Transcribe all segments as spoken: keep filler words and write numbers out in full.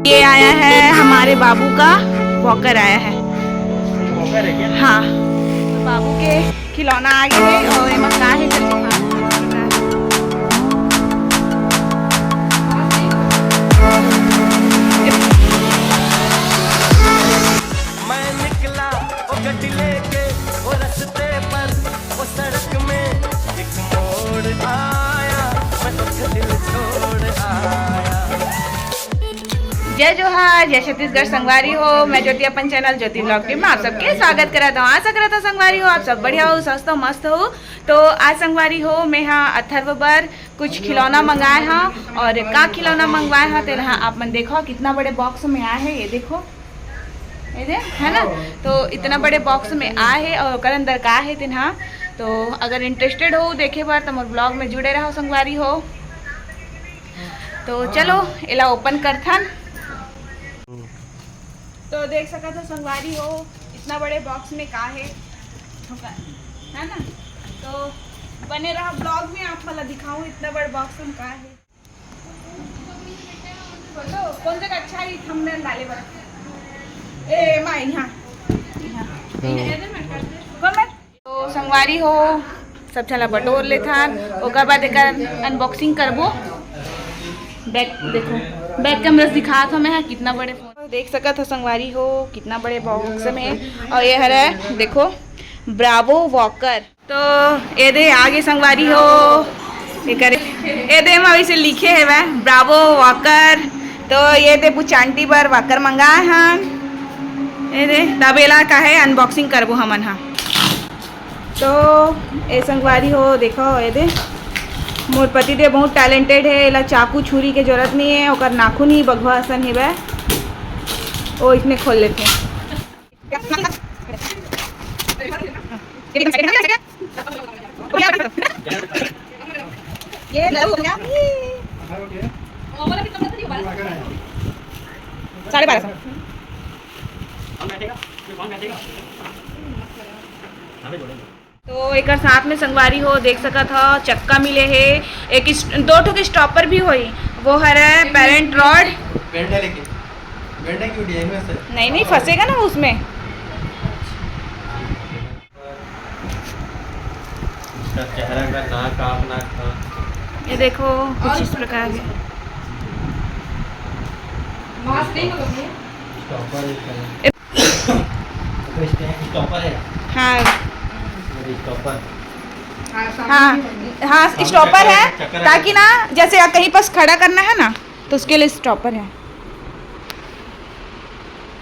ये आया है हमारे बाबू का वॉकर आया है। वॉकर है क्या? हाँ, तो बाबू के खिलौना आ गए हैं और एमा का है जल्दी हाँ। मैं निकला वो गड्डी लेके वो रस्ते पर वो सड़क में एक मोड़ आया, मैं दुख दिल छोड़ आया। जय जोहार, जय छत्तीसगढ़ संगवारी हो। मैं ज्योति अपन चैनल ज्योति ब्लॉग टीम में आप सबके स्वागत करत हूँ। आशा करत हूँ संगवारी हो आप सब बढ़िया हो, स्वस्थ हो, मस्त हो। तो आज संगवारी हो मैं हा अथर्व बर कुछ खिलौना मंगाए हा और का खिलौना मंगवाए हा तेला आप मन देखो कितना बड़े बॉक्स में आए है। ये देखो, ये दे है ना, तो इतना बड़े बॉक्स में आए है और ओकर अंदर का है तेन हा। तो अगर इंटरेस्टेड हो देखे बर तो मोर ब्लॉग में जुड़े रहो संगवारी हो। तो चलो एला ओपन करथन। तो देख सकत हो संगवारी हो इतना बड़े बॉक्स में का है, है ना। तो बने रहा ब्लॉग में, आप मला दिखाऊं इतना बड़े बॉक्स में का है। तो कौन जगह अच्छा है थंबनेल डाले बर? ए माय यहाँ, यहाँ। कौन मैं? तो संगवारी हो, सब झन ला बटोर लेथन, ओकर बाद एकर अनबॉक्सिंग करबो। बैक देखो, बैक कैमरा से दिखात हूँ मैं, कितना बड़े फोन देख सकत हो संगवारी हो, कितना बड़े बॉक्स में। और ये हरे देखो, ब्रावो वॉकर। तो ये दे आगे संगवारी हो, एकर ये दे मा वैसे लिखे है वह ब्रावो वॉकर। तो ये दे बुचांटी बर वॉकर मंगाए हन। ये दे तबेला का है, अनबॉक्सिंग करबो हमन हा। तो ए संगवारी हो, देखो ए दे, मोर पति देव बहुत टैलेंटेड है, एला चाकू छुरी के जरूरत नहीं है, ओकर नाखून ही बघवा असन हेवय, ओ इसने खोल लेथे। ये लो हो गया। साढ़े बारह सौ। तो एकर साथ में संगवारी हो देख सकत हो चक्का मिले हे, एक इस-, दो ठो के स्टॉपर भी होई, वो हरे पेरेंट रॉड। बेंड है लेकिन, बेंड है क्यों डीआईएमएस है? नहीं, नहीं, फंसेगा ना उसमें। उसका चेहरा का नाक, आँख, नाक का। ये देखो, कुछ इस प्रकार के। मास्क नहीं होगा भैया? स्टॉपर है इसका। तो स्टै-, स्टॉपर है। हाँ। ये स्टॉपर। हाँ, हाँ, सामने हाँ, हाँ, स्टॉपर है, चक्कर आ ताकि जाता ना, जैसे आप कहीं पास खड़ा करना है ना, तो उसके लिए स्टॉपर है।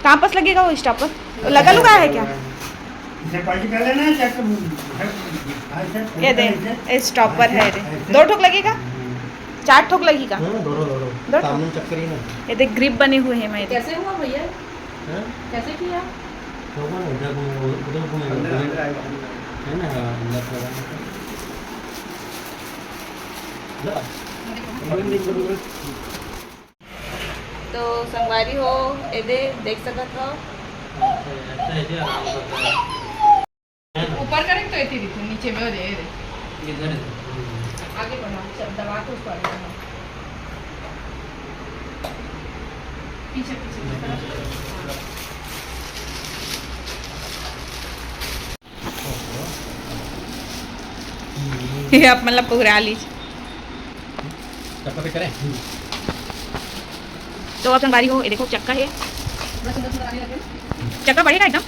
कहाँ पास लगेगा वो स्टॉपर? वो लगा लुगा है क्या? इसे पलटी कर लेना है, चेक कर, हाँ, इसे ये दे, ऐसे, ये स्टॉपर है, ऐसे, ये दे। दो ठोक लगेगा? हम्म। चार ठोक लगेगा? हाँ, दोनों, दोनों। दो ठोक? सामने चक्कर ही ना। ये देख, ग्रिप बने हुए हैं मेरे। कैसे हुआ भैया? हाँ? कैसे किया? तो वो ना, इधर घूमे, उधर घूमे, अंदर, उधर। अंदर आएगा। है ना? हाँ, अंदर से आएगा। ला। तो संगवारी हो, एदे देख सकत हो। अच्छा, अच्छा, ये आराम करता है। ऊपर करें तो एती दिखो, नीचे में हो जाए, ये दे। इधर है। आगे बढ़ा, चल, दबा के उसको आगे बढ़ा। पीछे, पीछे, पीछे। ये आप मतलब पुगरा लीजिए। चक्का पे करें? तो अब संगवारी हो, ये देखो चक्का है, चक्का बढ़ेगा एकदम।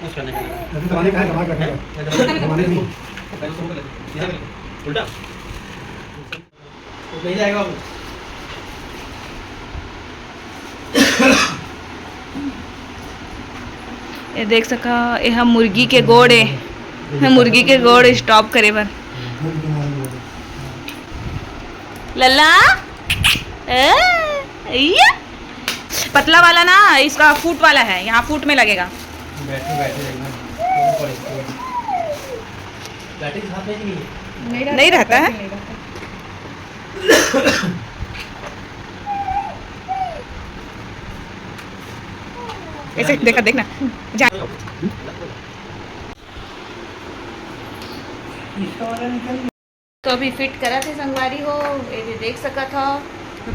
Push करने का। अभी दबाने का है, दबा के रखना है। दबाने का नहीं। उल्टा। तो कहीं जाएगा वो। ये देख सका, ये हम मुर्गी के गोड़ है, मुर्गी के गोड़ stop करे बर। लल्ला, ए, ये पतला वाला ना, इसका foot वाला है, यहाँ foot में लगेगा। बैटरी, बैटरी देखना। बैटरी साथ में ही नहीं है। नहीं रहता है? ऐसे देखा, देखना। जा। ये तो अभी फिट करत हे संगवारी हो, ये दे देख सकत हो,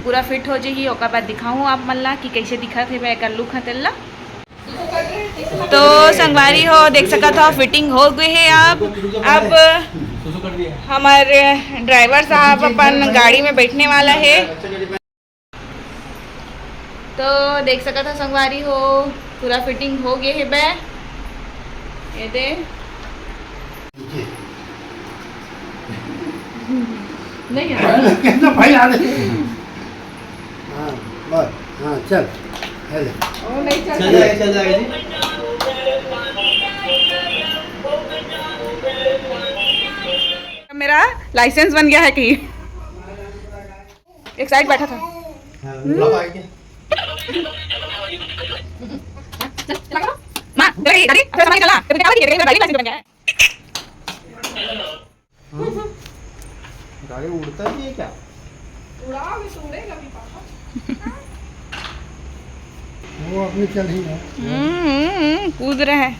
पूरा फिट हो जाही। ओकर बाद दिखाहूँ आप मन ला कि कैसे दिखत हे एकर लुक ह तेला। तो संगवारी हो, देख सकत हो, फिटिंग हो गई है। अब अब हमारे ड्राइवर साहब अपन गाड़ी में बैठने वाला है। तो देख सकत हो संगवारी हो, पूरा फिटिंग हो गए हे बे। ये दे। नहीं यार। कितना भाई आ रहे हैं। हाँ, बस, हाँ, चल, हेले। वो नहीं चल चल जाएगा, चल जाएगा जी। मेरा लाइसेंस बन गया है कि एक साइड बैठा था। हाँ, हम्म। माँ, जल्दी, जल्दी, थोड़ा समझ चला। तेरे को क्या पता, ये ड्राइविंग लाइसेंस बन गया है। हाँ? गाड़ी उड़ता भी है क्या? उड़ा भी सुन रहे कभी पापा। वो अपनी चल ही है। हम्म, हम्म, हम्म, कूद रहा है।